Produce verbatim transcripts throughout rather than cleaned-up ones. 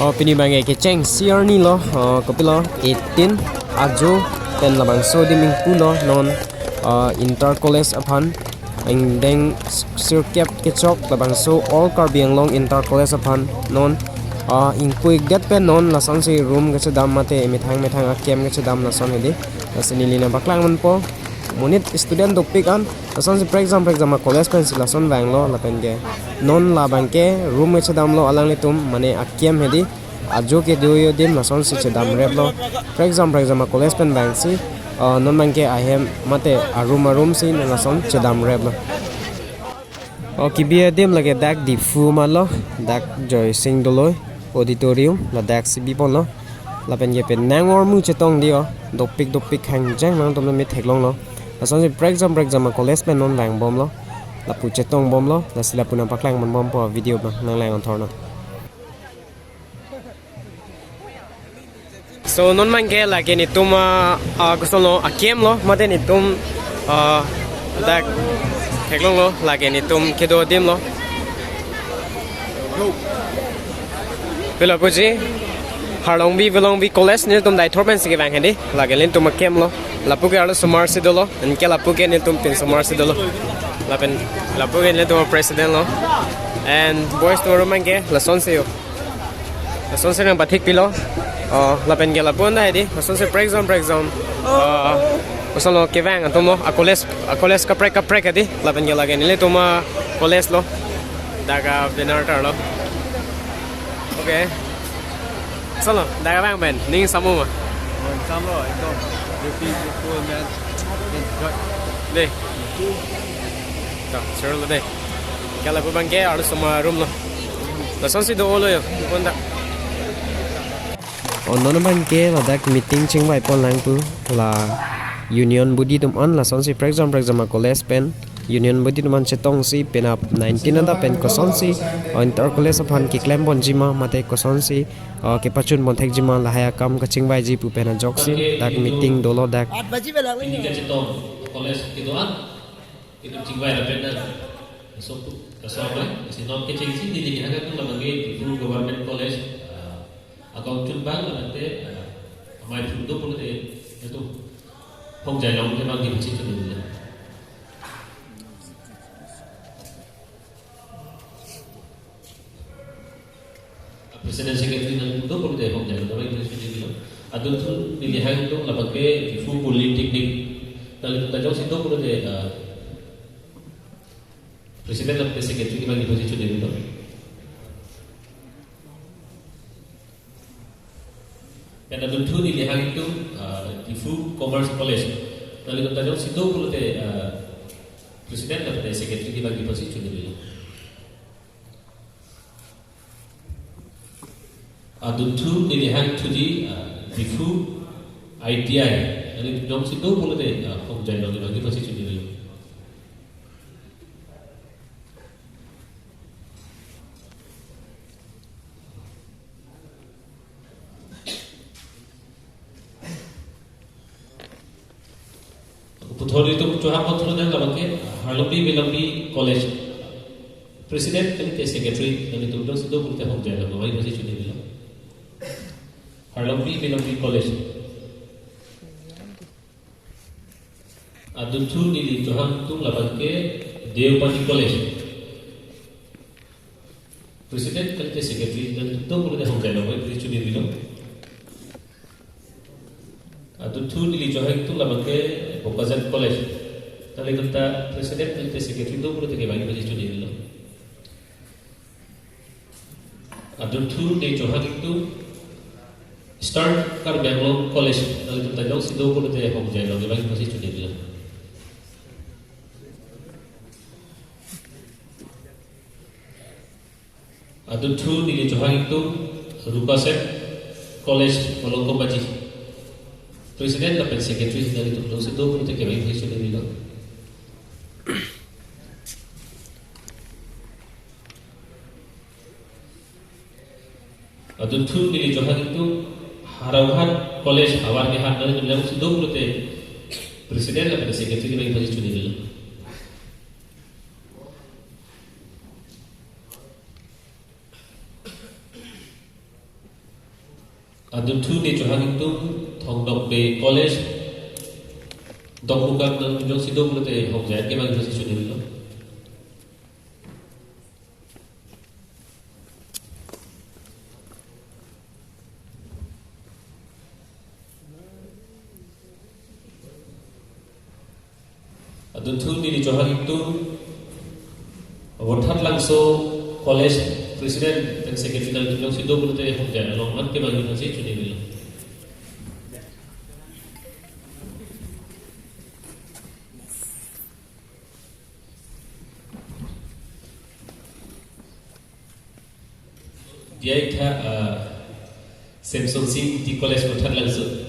Oh, pini abangke kechengsi arni lo, oh, kopilo eighteen ajo pen labangso adim ingpulo non, oh, inter college aphan angdeng sirkep kechok labangso All Karbi Anglong Inter College aphan non, ah, ingpu-ikdet pen non lasonsi room kachedam mate methang methang a-camp kachedam lason hedi. Lasi neli nangpaklang ponpo. Monit student dopik an lasonsi prekjam prekjam a-college pensi lason vanglo lapenke non labangke room kachedamlo alanglitum mane a-camp hedi. Ajo kedo adim lasonsi chedam replo. Prekjam prekjam a-college pen vangsi, ah, non abangke ahem mate a-room a-room si non lason chedam replo. Oh, kebi adim lake dak Diphu malo, dak Joysing Doloi Auditorium, ladak si biponlo. Lapenke penang ormu chetong di, oh, dopik dopik hangjang nangtum me theklonglo. Lasonsi prekjam prekjam a-college pen non vangbomlo. Lapu chetongbomlo, lasi lapu nangpaklang ponbompo video abang nanglangthornon. So non abangke lake netum, ah, ah, kosonlo a-camp lo, mate netum, ah, dak theklonglo lake netum kedo adim lo. Pilo puji, Harlongbi Velongbi College netum Deithor pensi kevang hedi, lake netum a-camp lo. Lapu ke arlosomar si dolo, anke lapu ke netum pinsomar si dolo. Lapen lapu ke netum president lo. And boys atum room abangke lasonsi yo. Lasonsi nangpathik pilo. Oh, lapenke lapu-an ta hedi. Lasonsi prekjam prekjam, ah, kosonlo kevang atum lo. A-college, a-college kaprek kaprek hedi. Lapenke lake nelitum a-college lo. Dak a-banner tarlo. Okay. Kosonlo, dak kevang pen ning samuma? Oh, samlo, ekdom. Beautiful, man. Enjoy. Dei. Ta, sure lo dei. Ke lapu abangke arlosomar room lo. Lasonsi do-olo yo, konda. Oh, non abangke ladak meeting chingvai ponlang pu la union body atum an lasonsi prekjam prekjam a-college pen union body atum an chetongsi penap nineteen adap pen kosonsi, oh, inter college aphan keklem ponji ma mate kosonsi, oh, kepachun pon thekji ma lahai akam kachingvaiji pu pen ajoksi dak meeting dolo dak. Aat baji belang. Pini kachetong college kedo-an, kedo chingvai lapen na. So, so mai, si non kechengsi neli kehang atum labangke Diphu Government College, ah, akong chunbang labangte, ah, amei phun do pulote, itu Hongjailong ke bang di pachechun neli. President Secretary nangtum do pulote Hongjailong ke bang di pachechun neli. Adunthu neli hang atum labangke Diphu Polytechnic. Nanglitum ta jongsi do pulote, ah, President lapen Secretary ke bang di pachechun neli. Pen adunthu neli hang atum, ah, Diphu Commerce College. Nanglitum ta jongsi do pulote, ah, President lapen Secretary ke bang di pachechun neli. Adunthu neli hang thuji, ah, Diphu I T I. Nanglitum jongsi do pulote, ah, Hongjailong ke bang di pachechun neli. Puthot itum chohang puthot nang labangke Harlongbi Velongbi College. President kalite Secretary nanglitum jongsi do pulote Hongjailong ke bang di pachechun neli. Harlongbi Velongbi College. Adunthu neli chohang atum labangke Deopani College. President kalite Secretary nangtum do pulote Hongjailong ke bang di pachechun neli. Adunthu neli chohang atum labangke Bokajan College. Nanglitum ta President kalite Secretary do pulote ke bang di pachechun neli. Adunthu neli chohang atum Eastern Karbi Anglong College. Nanglitum ta jongsi do pulote Hongjailong ke bang di pachechun neli. Adunthu neli chohang atum Rupa Sen College, Molongkombaji. President lapen Secretary nanglitum jongsi do pulote ke bang di pachechun neli. Adunthu neli chohang atum Howraghat College, Howraghat, nanglitum jongsi do pulote President lapen Secretary ke bang di pachechun neli. Adunthu ne chohang ingtung Thong Nokbe College, Dongmukak nang jongsi do pulote hongja ke bang jongsi chunilo. Adunthu neli chohang ingtung Vothatlangso College President and Secretary nang jongsi do pulote hongja along an ke bang jongsi chunilo. Dia itha, ah, Samson Sing, T College Vothatlangso.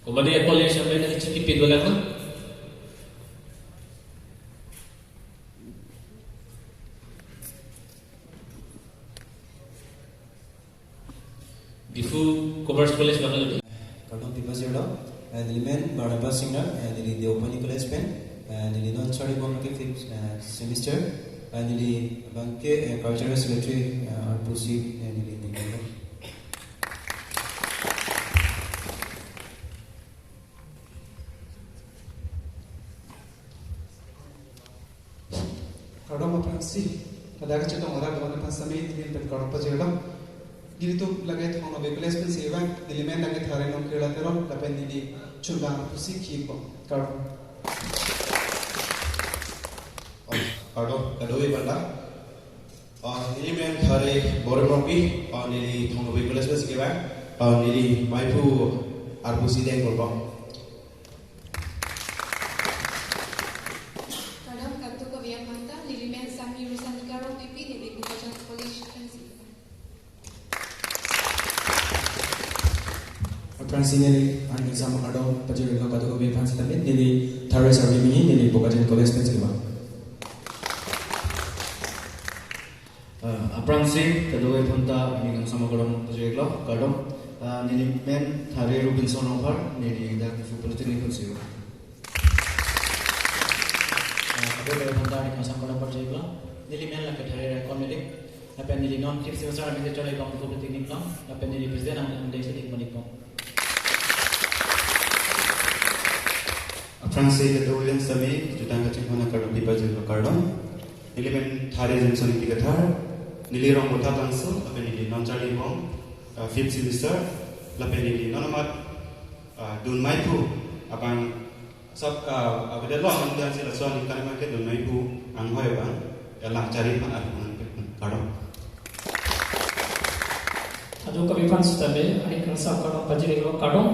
Komane ya college sampai nanti chiti pintu lang na? Diphu Commerce College bang lo. Kardom pipajirlo, eh, neli men Barnabas Singnar, eh, neli Deopani College pen, eh, neli non charlibom ke fifth, eh, semester, eh, neli abang ke, eh, Cultural Secretary, eh, arpusi, eh, neli tinggal. Kardom aphrangsi, ladak kachetong ora gawan aphan sami neli pen kardom pajirlo. Nelitum lake Thong Nokbe College pensi kevang, neli men lake Thare Nongkirla Teron, lapen neli chunbang pusi khimpo. Kardom. Oh, kardom, kadokave aphanta. Oh, neli men Thare Borem Rongpi, oh, neli Thong Nokbe College pensi kevang, oh, neli maiphu arpusi deng korpo. Kardom kadokave aphanta, neli men Sami Rusanika Rongpipi, neli Bokajan College pensi. Aphrangsi neli arni kangsam akardom pajirlo kadokave aphan sitame, neli Thare Sarvi Mini, neli Bokajan College pensi kevang. Ah, aphrangsi kadokave aphanta arni kangsam akardom pajirlo, kardom. Ah, neli men Thare Robinson Rongphar, neli dak Diphu Polytechnic pensi. Ah, kadokave aphanta arni kangsam akardom pajirlo. Neli men lake Thare Raikon Medik, lapen neli non fifth semester amese charlibom Diphu Polytechnic along, lapen neli president ang ang dei sedik manik pong. Aphrangsi kadokave aphanta sami, jutang kachinghon akardom pipajirlo, kardom. Neli men Thare Jameson Ingti Kathar, neli rong Vothatlangso, lapen neli non charlibom, uh, fifth semester, lapen neli non amat, uh, dun maiphu, abang sab, uh, avedetlo aman dan sila so aningkan aman ke dun maiphu anghoi abang, ya lang chari aphan arphunan pe, kardom. Kadokave aphan sitame arni kangsam akardom pajirlo, kardom.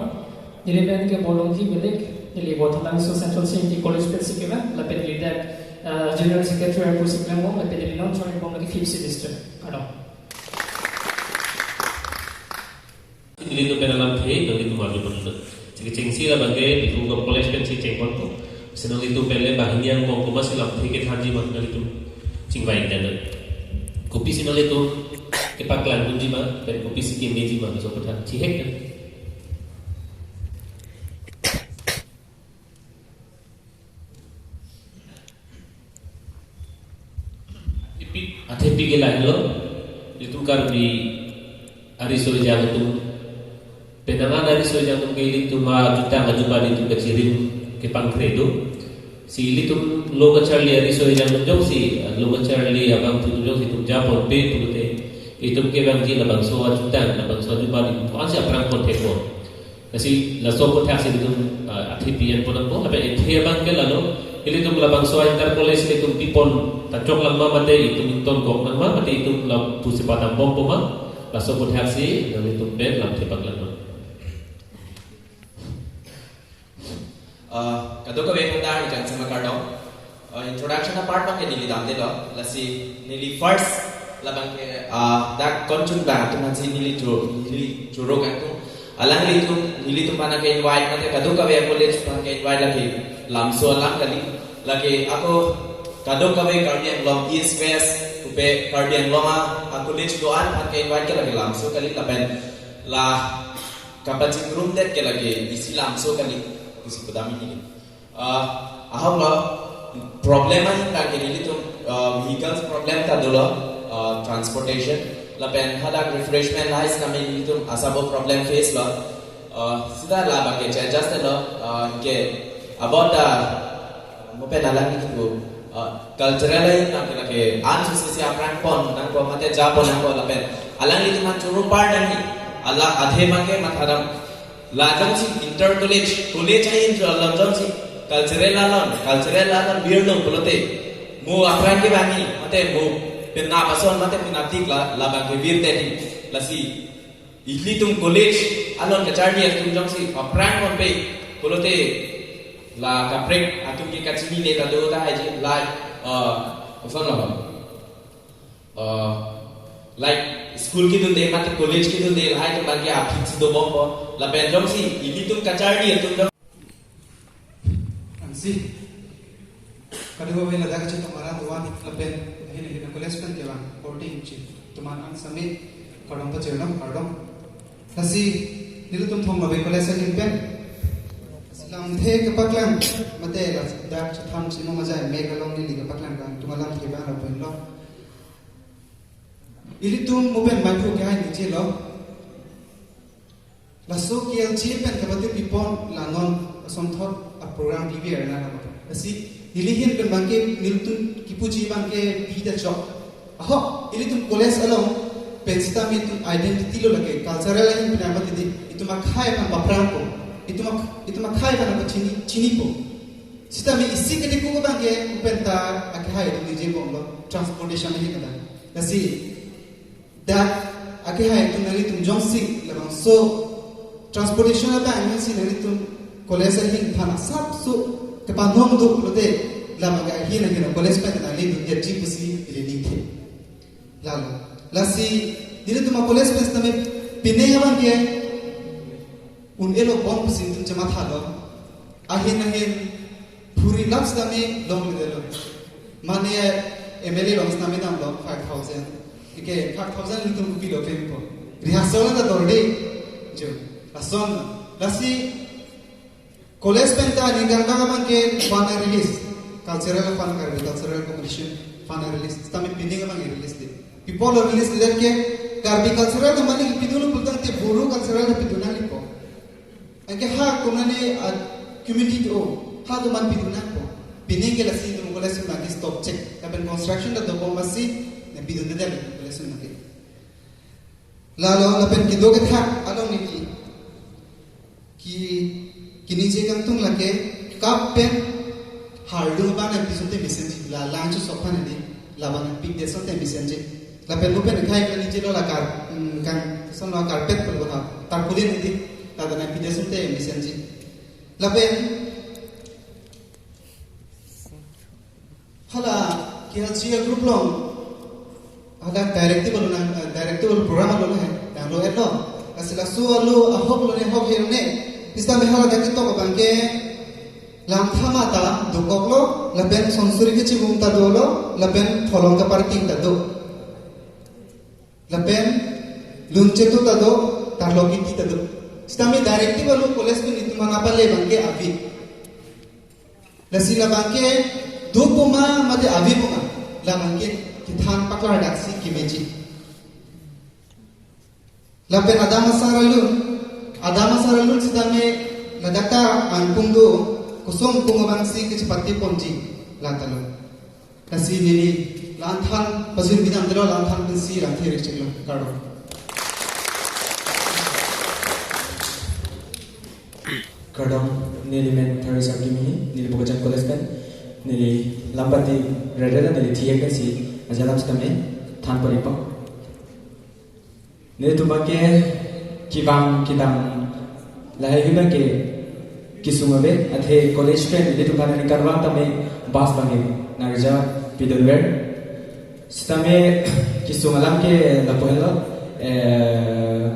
Neli men ke Bolongji Medik, neli Vothatlangso Central C M T College pensi kevang, lapen neli dak, eh, General Secretary arpusi kevang, lapen neli non charlibom lake fifth semester. Kardom. Nelitum pen alamthe nanglitum arjuponlo. Chingki chingsi labang ke Diphu College pensi chengponpo. Si nanglitum pen le banghini angbong komatsi lamthe kethanji ma nanglitum chingvai dana. Kopisi nanglitum kepaklang dunji ma, pen kopisi kemeji ma, laso aphuthak chihek na. Ipi, athepi ke lahelo, ilitum Karbi ariso ejang atum, penang an ariso ejang atum ke ilitum ajutang ajuban ilitum kachirim kepangkre do. Si ilitum lo kacharli ariso ejang atum jongsi, lo kacharli abangphu atum jongsi itum japonpe pulote, itum kevangji labangso ajutang, labangso ajuban itum ko-ansi aphrang ponthekpo. Lasi laso aphuthak si ilitum, ah, athepi enpon nangpo, lapen ethe abang ke lalo, ilitum labangso inter college ilitum pipon ta choklang ma mate itum ingtonkok nang ma mate itum lapusi padambompo ma, laso aphuthak si nanglitum pen lamthe paklang ma. Ah, kadokave aphanta arni kangsam akardom. Ah, introduction apart abang ke neli damdelo, lasi neli first labang ke, ah, dak konchun bang atum aphansi neli choro, neli choro kangtung. Alanglitum, nelitum aphan ke invite mate kadokave college aphan ke invite lake lamso alam kali. Lake ako Kadokave Karbi Anglong East West, pupe Karbi Anglong a, a college do-an aphan ke invite ke lake lamso kali lapen la kapachingrum det ke lake isi lamso kali, isi pudam ini. Ah, ahok lo, problem ahin tang ke nelitum, ah, vehicles problem ta dolo, ah, transportation. Lapen hadak refreshment hais kami nelitum asabo problem face lo. Ah, sita labang ke adjust lo, ah, ke about the, mo pen alanglitum, ah, cultural ahin tang ke lake an susi si aphrang pon nangpo mate ja pon nangpo lapen alanglitum an choro par nangji, ala athe abang ke mathadam. La jongsi inter college, college ahin jo along jongsi cultural along, cultural along birlo pulote, mo aphrang ke bangji, mate mo penap ason, mate penap tik la, labang ke birdet di. Lasi ilitum college along kacharli atum jongsi aphrang ponpe pulote, la kaprek atum ke kachinine ta do tahai ji, like, uh, koson lo. Uh, like school kedunde mate college kedunde lahai atum abang ke aphi si dobompo. Lapen jongsi ilitum kacharli atum jong- Ansi. Kadokave ladak chetong arat do-an lapen ahin ahin college pen kevang boarding chi. Atum an sitame kardom pajirlo, kardom. Lasi nelitum Thong Nobeng College ahin pen lamthe kepaklang mate ladak chethan chimo majai mek along neli kepaklang kan tum alamthe abang lapen lo. Ilitum mo pen maiphu kehai ningje lo. Laso K L G pen kapatiri pipon la non asonthot a program B B R na. Lasi neli ahin pen abang ke nelitum kipuji abang ke bida chok. Aho, ilitum college along pen sitame itum identity lo lake, cultural ahin pen abang titi, itum akhei aphan paphrangpo, itum ak-, itum akhei aphan apa chini, chinipo. Sitame isi kediku abang ke mo pen ta akehai atum ningje bomlo, transportation ahin ta. Lasi dak akehai atum nanglitum jongsi labangso transportation abang jongsi nanglitum college ahin aphan asapso kepanom do pulote, labang ke ahin ahin college pen nanglitum ya ji pusi ili ningthe. Lalo. Lasi nelitum a college pen sitame pine abang ke un-elo bom pusi nelitum chemathalo. Ahin ahin phuri laps sitame longledetlo. Mane M L A along sitame damlo five thousand. Ike five thousand nelitum kopilo pempo. Rehearsal ta dorde. Jo. Lason. Lasi college pen ta ningkan abang ke fund release. Cultural fund, Karbi cultural competition fund release. Sitame pining abang release de. People release de ke Karbi cultural ta mane pidunlo pulotangte Boro cultural ta pidun nangpo. Anke ha konane a community o ha atum an pidun nangpo. Pining ke lasi itum college abang ke stop chek. Lapen construction ta dobom basi ne pidundedet college abang ke. Lalo lapen kedo kethak along neli ki, kiningje kangtung lake kap pen hardung abang nangpi asonte mesenji, la lang chusok aphan neli labang nangpikdet asonte mesenji. Lapen mo pen akhei kaningje lo la kar, mm, kang, koson lo carpet pulo ha, tarpaulin neli, la nangpidet asonte mesenji. Lapen hala K L G group along, hala directive along, eh, directive along program along he, nanglo-etlo. Lasi laso alo ahok lone, ahok he lone. Sitame hala dak ketok abang ke lamtha ma ta dokoklo, lapen sonsuri kechimum ta dolo, lapen tholong kaparting ta do. Lapen lun chetu ta do, tarlok kiti ta do. Sitame directive along college pen itum an apale abang ke ave. Lasi labang ke dopo ma mate avepo ma, labang ke kethan paklardaksi kemeji. Lapen adam asar alun, adam asar alun sitame ladak ta angpung do, koson angpung abangsi kechepate ponji, la ta lo. Lasi neli la-an than pajirpi damdetlo, la-an than pensi lamthe rikchiklo, kardom. Kardom, neli men Tharisa Kimi, neli Bokajan College pen, neli lampati rere la neli thiyek pensi ajalam sitame than paripo. Nelitum abang ke kevang kedam lahai abang ke kesung ave, athe college pen nelitum aphan ningkan vang tame bus abang ke nang-reserve pidunver. Sitame kesung alam ke lapu henlo, eh,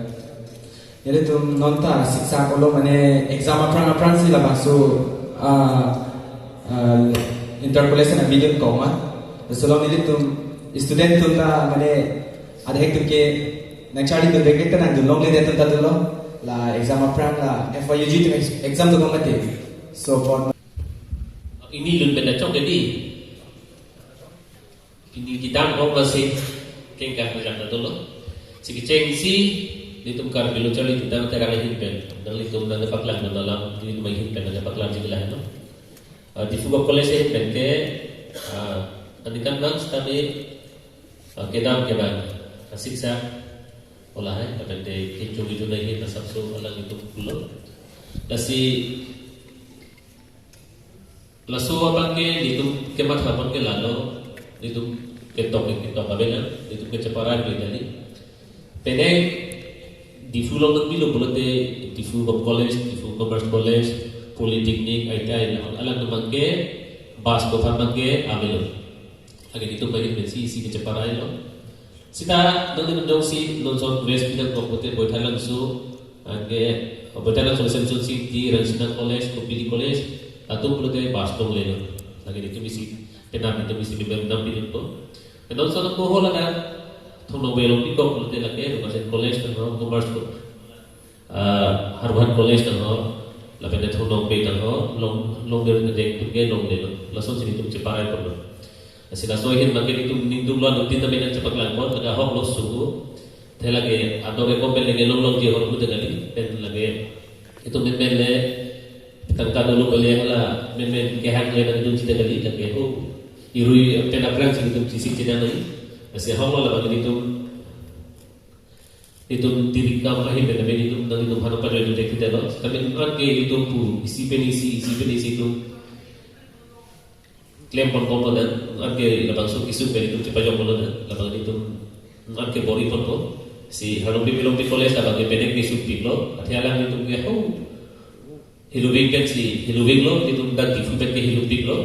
nelitum non ta siksa kolo mane exam aphrang aphrangsi labangso, ah, ah, Inter college na medium koma. Laso along nelitum student atum ta mane adhek atum ke nangcharlidun, rek rek ta nangdun longledet atum ta dolo. La exam aphrang la F Y U G atum ex-, exam do mati. So for Ini lun pen achok ke di. Pini kedam kok masih kengkang pejak na dolo. Si kechengsi nelitum Karbi Lo Charlidun Dang Terang ahin pen, nanglitum nangpaklang dun alam, nelitum ahin pen nangpaklang si kelang no. Ah, Diphu Govt College ahin pen ke, ah, aningkan bang setame, ah, kedam kedam, asik sa ola hai, lapen te kechung itu na ahin asapso alanglitum pulo. Lasi laso abang ke nelitum kematha abang ke lalo, nelitum ketok ketok abela, nelitum kecheparai abela ni. Penang Diphu along nangpilo pulote Diphu Govt College, Diphu Commerce College, Polytechnic, I T I, alangtum abang ke bus ko aphan abang ke avelo. Lake nelitum abang ke isi isi kecheparai lo. Sita nanglitum jongsi non son West Bidang kok pute Boithalangso, anke Boithalangso Semson City, Rangsina College, Kopili College, latum pulote bus longlelo. Lake nelitum isi, penap nelitum isi member nam pinut ko. Penang sana ko hola kan, Thong Nokbe along pikok pulote lake Education College kan ho, Commerce ko. Ah, Harvard College kan ho, lapen te Thong Nokbe kan ho, long, long der ke dek ke longlelo. Lason si nelitum cheparai ponlo. Lasi laso ahin abang ke nelitum ningduk lo, nelitum ta mena chepaklang pon, lake ahok lo suku. Te lake ador ke kompen lake longlong je hor muda kali, pen lake itum member le tangka dolo kali hala member kehang le nangdun sita kali, lake ho. Irui pen aphrang si nelitum chisi china nai. Lasi ahok lo labang nelitum, nelitum diri kam ahin pen nelitum, nanglitum aphan pajoi dun thekthedet lo. Kami anke nelitum pu, isi pen isi, isi pen isi atum klem pon pon pon dan, anke labangso kesung pen nelitum chepajok pon dan, labang nelitum anke bor-i pon pon. Si Harlongpi Milongpi College labang ke penek kesung piklo, athe alanglitum ke ho. Hiluving pen si, hiluving lo, nelitum dak Diphu pen ke hiluving lo.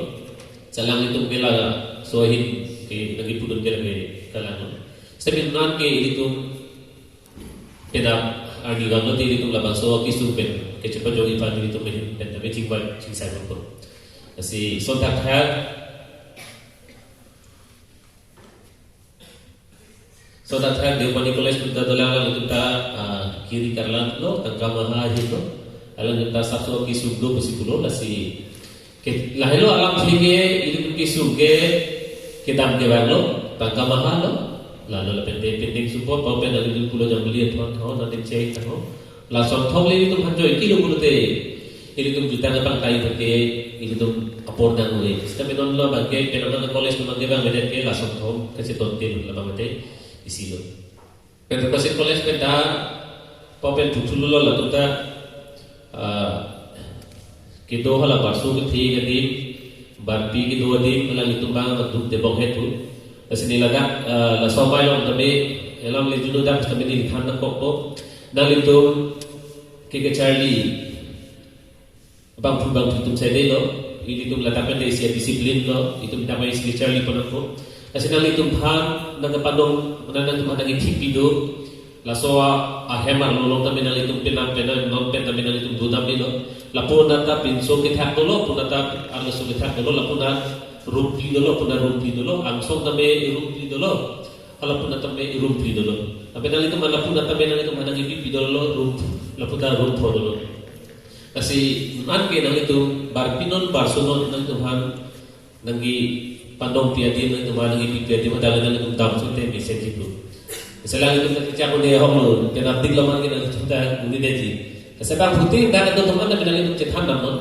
Salang nelitum ke laso ahin ke nangkepudun ke lake kalang lo. Seta anke nelitum penap arni gam lo te nelitum labangso kesung pen kechepajokji aphan nelitum ahin pen tame chingvai chingsai pon pon. Lasi son thakthak, son thakthak Deopani College atum ta dolang lang, itum ta, ah, kiri karlan lo, tangka maha ahin lo. Alanglitum ta asapso kesung do pusi pulo, lasi ke, lahelo alam si ke, itum kesung ke kedam kevang lo, tangka maha lo, lalo lapen te pending support, pau pen nangtum pulo jambili athon ho, nangtum chek ho. Lason thong le itum aphan joike lo pulote, itum jutang abang tai thake, itum apor nangne. Seta non lo abang ke, penang college abang ke abang medet ke, lason thong kachetonte lo labang te isi lo. Pen Education College pen ta, pau pen puthulu lo latum ta, ah, kedo hala barso kethe adim, barpi kedo adim, alanglitum abang duk debong hetu. Lasi neli ladak, ah, laso amei along tame, alam le juno dak tame neli than nangkokpo. Nanglitum ke kecharli bangphu bangphi atum saide lo, ilitum ladak pen isi discipline lo, itum damai isi charli pon nangpo. Lasi nanglitum aphan nangkepandong, nangtum aphan nangkethikpi do. Laso a, ahem arlo along tame nanglitum penap penap non pen tame nanglitum dodam lo. Lapu nata pinso kethak dolo, pu nata arloso kethak dolo, lapu nat rumpli dolo, pu nat rumpli dolo, angsong tame rumpli dolo. Hala pu nat tame rumpli dolo. Tapi nanglitum lapu nat tame nanglitum aphan nangkepipi dolo, rum, lapu ta rumpho dolo. Lasi anke nanglitum barpi non barso non nanglitum aphan nangkepandongpi adim, nanglitum aphan nangkepipi adim, adale nanglitum damsote mesen chiklo. Misalnya nanglitum nangkechak un-e ahok lo, penap dik lo man ke nanglitum ta un-e detji. Lasi bang phutin dak atum aphan nanglitum chethan dam non.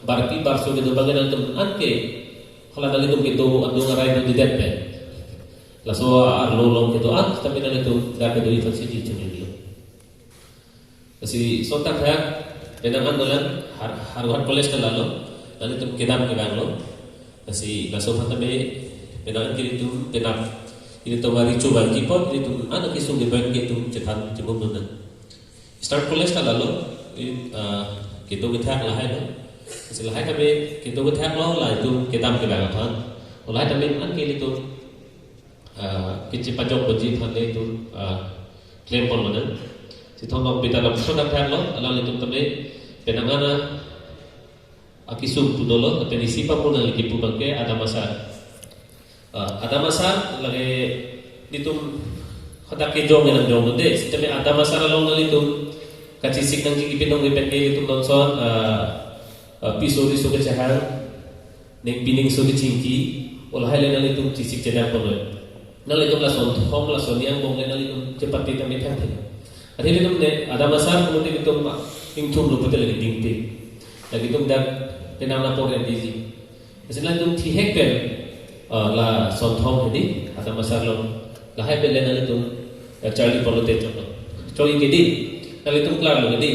Barpi barso kedo abang nanglitum anke, hala nanglitum kedo adung arai do didet pen. Laso arlo along kedo an, tapi nanglitum dak kedo ivan si jichung lo. Lasi son thakthak, penang an dolang, Har-, Harvard College ta lalo, nanglitum kedam kevang lo. Lasi laso aphan tame, penang an ke itum, penang, itum ari chubang kipot, itum an kesung kevang ke itum chethan chimum nuna. Eastern College ta lalo, in, ah, kedo kethak lahai lo. Lasi lahai tame kedo kethak lo, la itum kedam kevang aphan. Lahai tame anke itum, ah, kechepajok ponji aphan le itum, ah, klem pon lo nang. Si Thong Nokbe ta lam son thakthak lo, alanglitum tame penang an, ah, akesung pu dolo, lapen isi papo nangli kipu abangke Adam Asar. Ah, Adam Asar lake nelitum hadak kejong nang jonglo de, sitame Adam Asar along nanglitum kachesik nangji, kipinong pen ke nelitum non ason, ah, ah, piso riso kachehang, ningpi ningso kachingki, o lahai le nanglitum chesik chenam ponlo. Nanglitum lason thom, lason ni angbong le nanglitum chepate tame thangthe. Athe nelitum ne Adam Asar pulote nelitum ingthum lo pute lake dingti. Lake nelitum dak penang na por diji. Lasi nanglitum thihek pen, ah, lason thom hedi, Adam Asar along. Lahai pen le nanglitum, ah, charli ponlote choklo. Chokji ke di, nanglitum klarlo ke di.